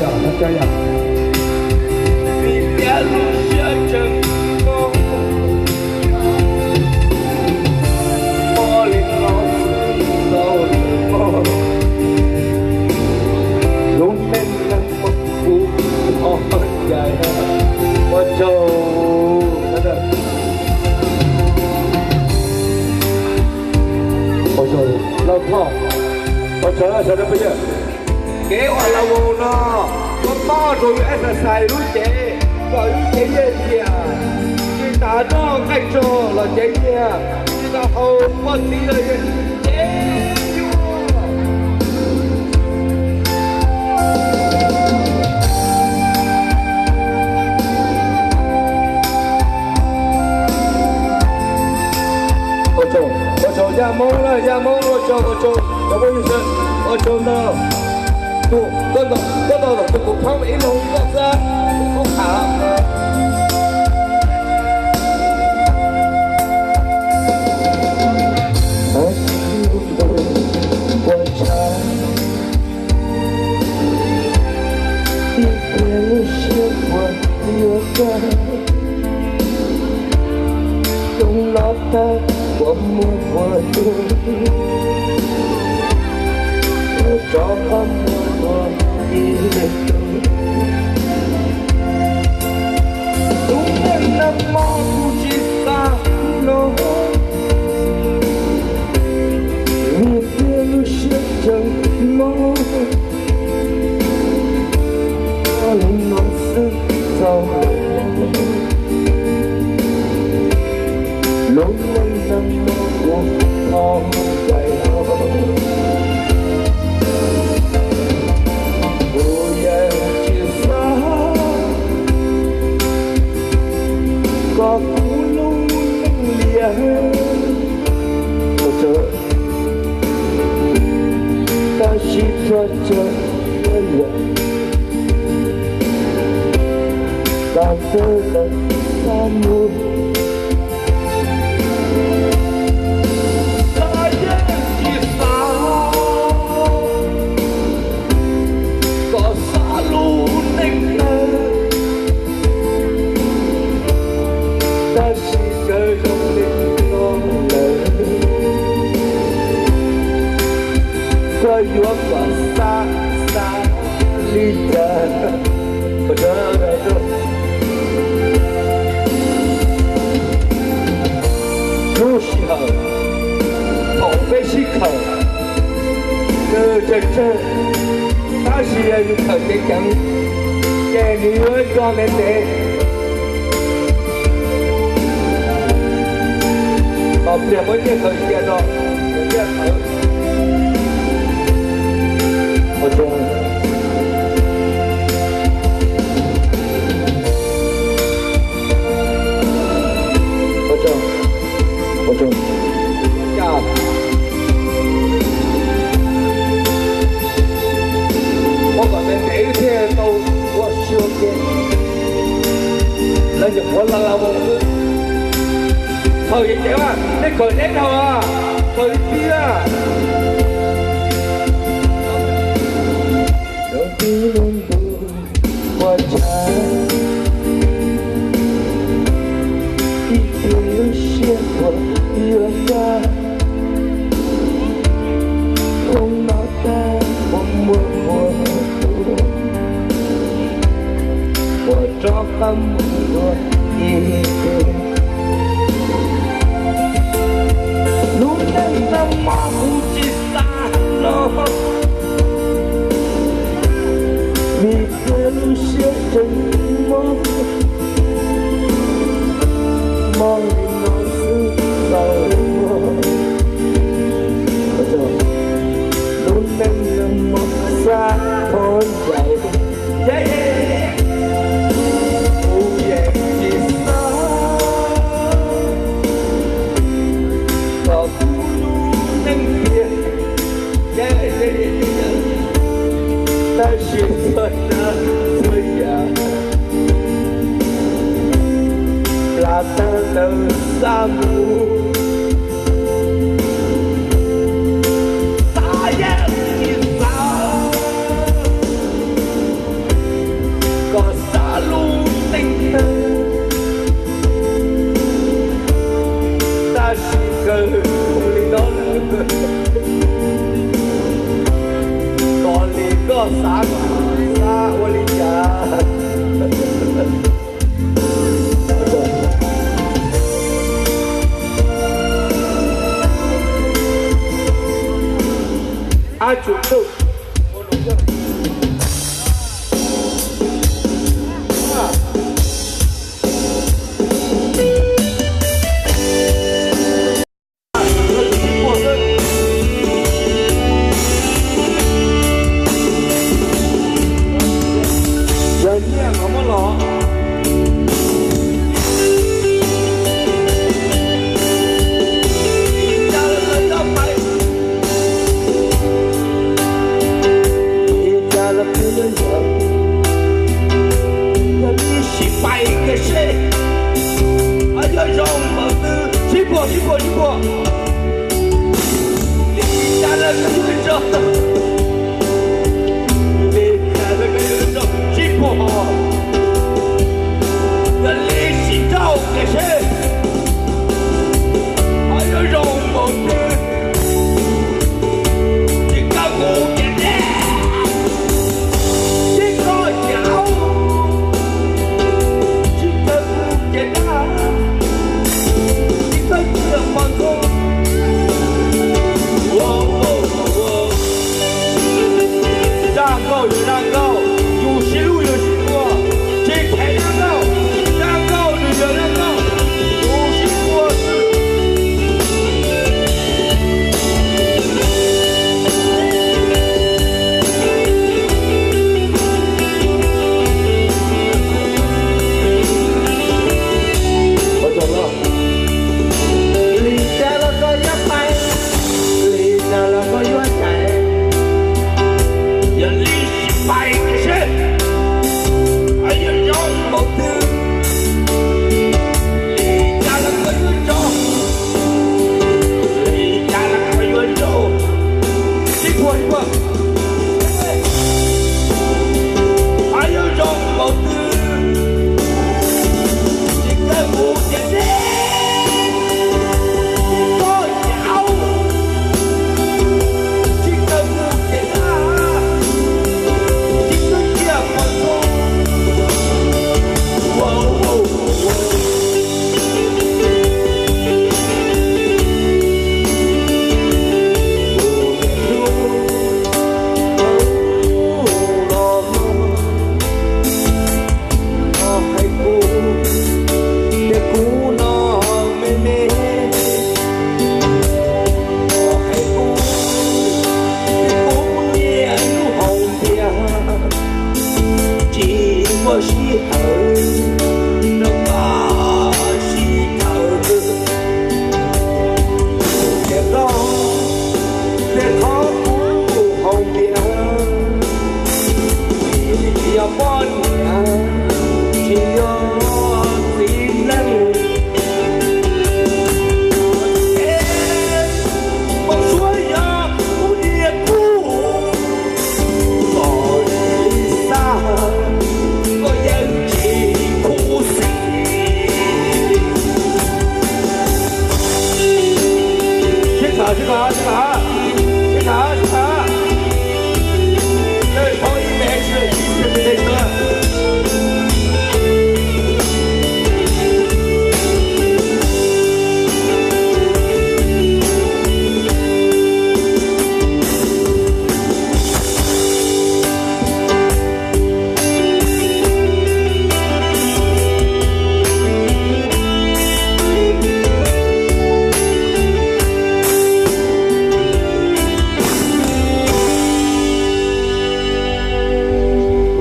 yog, txog yog. Vim tias lub siab tseem mob, mob li no, tau mob. Lub neej neeg mob kuv txhom ncaim. Ua tsaug. Ua tsaug Lauj Thoj. Ua tsaug sawv daws phooj ywg. Kev ua la mus no, koj pab rau yus exercise lub cev, kom lub cev nyiaj nyiam. Tsis tas noj nqaij tsog los cev nyiaj, tsis tas haus pob txiv los cev nyiaj. Ua tsaug, ua tsaug Yaj Hmoob na, Yaj Hmoob ua tsaug, ua tsaug cov phooj ywg sawv, ua tsaug ntau. Tus koj tau, koj tau los tus kuv pheej ib leeg koj xwb, kuv khav. Ua tsaug. Ib pliag lub siab puas yuav tag. Los tag kua muag kua tuag, rov qab mus dua ib tug. Tus neeg nag hmo kuv tsis xav los, vim tiag lub siab tseem mob. Li no xwb txaus, lub neej nag hmo kuv ho mus ncaim los, kuv yeej tsis xav kom kuv lub neej liam. Tab sis txhua chaw ua liam, tas txawj lawm txaj muag. Xav yeej tsis xav kom xav lub neej tawg, tab sis sawv zoo li no lawm, koj yuav kom xav xav li cas? Lub sij hawm thaum peb sib khawm, nws tsawg tsawg, tab sis yog yus khawm ceev ceev ces nws yuav nco ntev ntev. Tos pliag muab nyiaj khawm cia tso, nyiaj khawm. Ua tsaug, ua tsaug, ua tsaug. Cas muab kom ntev ntev wb thiaj tau ua si ua ke. Lawv nyuam qhuav la la voo xwb. Thaum yim cev mas nej khawm deb dhau, khawm li tiag. Ua tsav, ib tug lub siab uas yuav tag, khoob no tag ua muag ua tuag, uas rov qab mus dua ib tug. Lub neej nag hmo kuv tsis xav los, vim tiag lub siab tseem mob, mob li no xwb txaus. Lub neej nag hmo xav thov ncaim, kuv yeej tsis xav kom kuv lub neej tiag. Tab sis txhua tsav txhua yam plas tag ntawd xa mus. Xav yeej tsis xav kom xav lub neej tawg, tab sis kawg li no, kom li koj xav, xav ua li cas. Ab tsu tuj. Yog nyiaj los muab los. Ib cas los peb yeej yog, yog tib sij pais kiag seb, yog zoo npaum twg sib puag sib puag sib puag. Li cas los koj yuav zoo, li cas los koj yuav zoo sib puag ho, yog li sib nrauj kiag seb.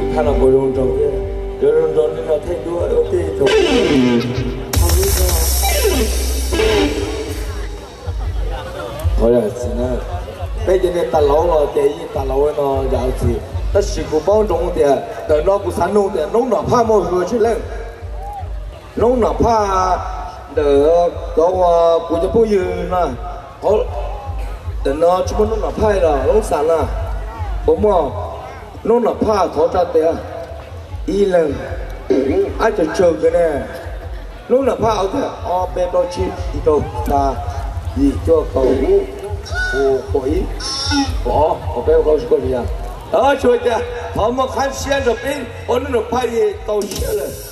Kuv thaj no kuv zoo nraug thiab, kuv zoo nraug li no thiaj duab ua tij thaum Qhov yam txiv na, peb cov niag tas laus los ces yeej tas laus no yam txiv, tab sis kuv paub ntsoov tias ntawm no kuv xav nug tias noob Nom Phaj muaj hluas tsawg leej? Noob Nom Phaj ntawm cov uas kuv cov phooj ywg no, ntawm no tsis muaj noob Nom Phaj los noob Xam na, puas muaj noob Nom Phaj thov tsa tes ib leeg? Ab, tsawg tsawg kawg ne. Noob Nom Phaj ua tiag, ob peb plaub tsib yim rau xya yim cuaj kaum ib, kaum ib, kaum ob, kaum peb, kaum plaub, kaum tsib, kaum xya. Tsis ua cas, thov muaj qhab siab nrog peb ua noob Nom Phaj es tau siab lawm.